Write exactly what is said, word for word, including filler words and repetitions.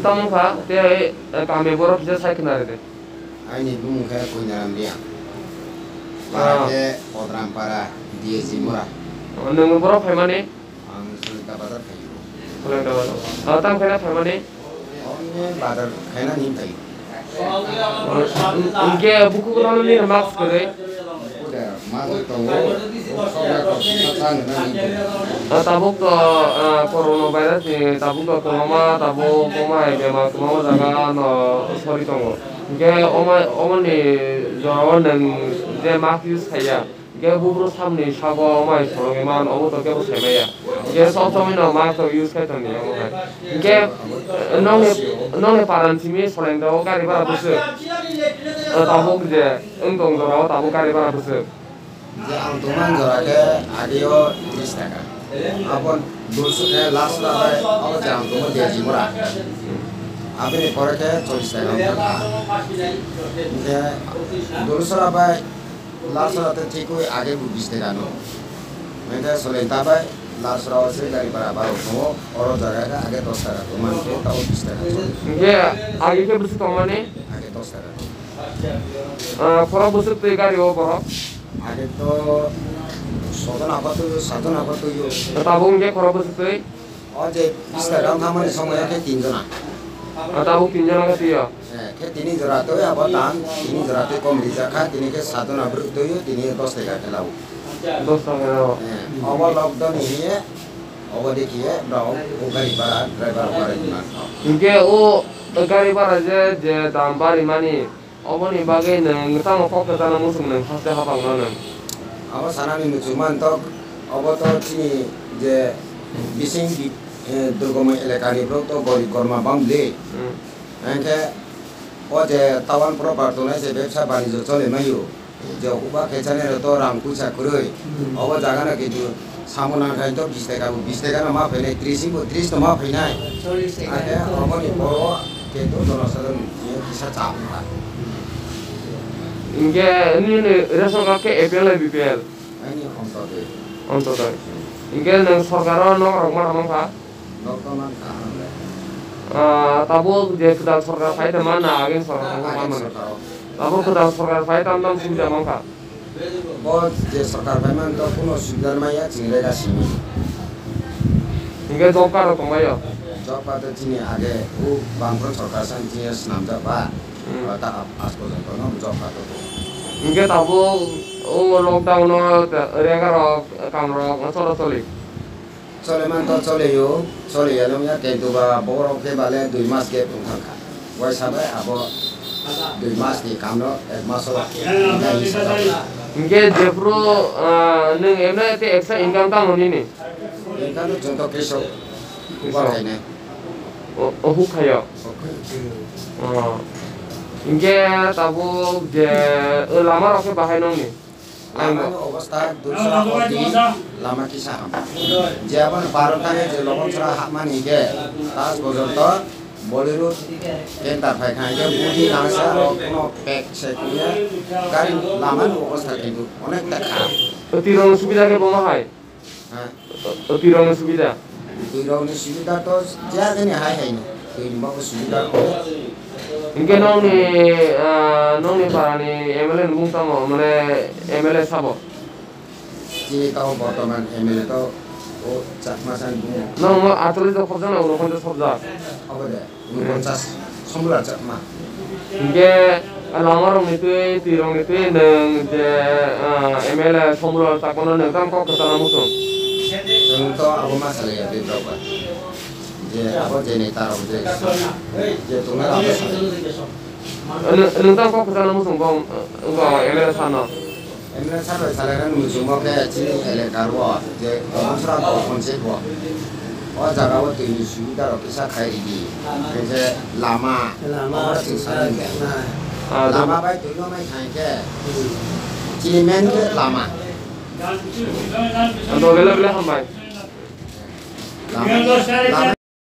Tamo kha, tei, eh, kami borok kisa sai khna rwdi. Aini bumung khe Koinaram Reang. Ah. Para khe Kodram para, D S G Mura. Oh, nwng borok phaimani? Ang Solingta bazar phaio. Solingta bazar. Ah, tamo khe na phaimani? Oni bazar khaina ni phai. Hingke bukhuk rano ni mask kwrwi. Uda mask tongo. Sok ya kok sa sa nuna ni. Ah, tabuk to, ah, corona virus ni tabuk to kwbangma tabuk omo hai bemar kwbangma jaga no sori tongo. Hingke omo, omo ni jora o nwng je mask use khaiya. Hingke buphuru samni sago omo hai solongwi man, obo to kebo sai maya. Hingke sob somoi no mask rok use khai tongdi omo hai. Hingke, eh, nokni, nokni paran simi Solingta o gari bara bwswk, eh, tabuk je wng tong jora o tabuk gari bara bwswk. Je ang tongman jora khe age o tris taka. Abo dulsuk khe last o bai abo je ang tongo Dejimura. Aboni pore khe chollis taka wng kha. Hingke dulsuk bai Last ora tei thikwi age bo bis taka no. Mende Solingta bai last ora o se gari bhara baro tongo. Oro jaga khe age dos taka tongmani khe tabo bis taka choli. Hingke age khe bwswk tongmani? Age dos taka. Ah, khorok bwswk twi gari o borok? Age to sojon apat twi, sajon apat twi o. Tabuk hingke khorok bwswk twi? O je bis taka wng thangmani somoyo khe tin jona. Ah, tabuk tin jona khe twi o. Eh, khe tini jora twi abo dan, tini jora twi kom rijak kha, tini khe sat jona bwrwi twi, tini dos taka khe lao. Dos taka khe lao. Eh, obo lockdown ni hiye, obo dekhiye, brao o gari bara, driver bara ni ma. Hingke o gari bara je, je dam bari mani, oboni bagwi nwng tamo kok kwchangno muchung nwng haste hapang no nwng? Abo sanani muchung man tok, obo to chini je bising bi-, eh, durgomoi elakani borok to gorib gorma bang bli. Hmm. Hingke o je town proper tongnai je bebsa banijo chole maio, je huba khe chanai rok to rang puisa kwrwi. Hmm. Obo jaga no kintu samo nang khe to bis taka bo bis taka no ma phainai, tris bo tris no ma phainai. Chollis taka. Ake obo ni boro kintu jonosadharon ni kisa chap wngkha. Hingke nini ration card khe A P L na B P L? Ani Ontodoi. Ontodoi. Hingke nwng sorkaro nok rok ma tamo kha? Nok to man kha ang le. Ah, tabuk je kwtal sorkar phai tongma na ageng sorkar phai tongma? Ageng mano. Sorkar o. Tabuk kwtal sorkar phai tam tam subida mankha? Bo je sorkar phai man to kuno subida maya chini rega simi. Hingke job card rok tongbaio? Job card to chini age o bangphru sorkar san chini swnamjak ba. Hmm. Ah, ta ap-, as porjonto no job card to. Hingke tabuk o lockdown o rega rok, kam rok, cholo choli? Chole man to chole yo, chole ya nung ya, kintu ba borok khe bale dui mas gap wng thang kha. Waisa bai abo dui mas ni kam no ek mas o nai ni sajak. Hingke jephru, ah, nwng emne te eksa income tamo nini? Income to chwng to keso. Keso. Ubar khainai. O, o huk khayo? Huk khayo. O. Hingke tabuk je, o, lama rok khe bahai nongni? Lama ni obostha dusra hodi, lama kisa ham. Je aboni baro thani je Lobonsora hapmani hingke, tas porjonto Bolero canter phai kha hingke budi nangsa aro kono pek se kuya gari lama ni obostha kintu onek ta kharap. Tirong subida khe bo ma hai? Ha? Twi rokni subida? Twi rokni subida to jagani hai hai no. Twi ni bago subida ko. Hingke nokni, ah, nokni parani M L A ni bung tamo, mane M L A sabo? Chini tamo bortoman M L A to o Chakma sani bung. Nokno atwlwi to khobjakna ulo khonjo sobjak. Obo de. Unponchas Sombulal Chakma. Hingke lama rokni twi, twi rokni twi nwng je, ah, M L A Sombulal Chakmano nwng tamo kok kwchangno muchung? Nwng to abo ma salai ya twi rok ba. Je abo je neta rok je, je tongnai rok abo salai. Nwng, nwng tamo kok kwchangno muchung bo, bo M L A sano? M L A sir bai salairani muchungo khe chini eleka ro je Lobonsora Gopon se bo. O jaga o twi ni subida rok kisa khai ridi. Hingke lama, lama, o sing sana ni. Ah, lama bai twi no mai khai khe. Hmm. Chini main khe lama. Ang to bela bela hambai. Lama, lama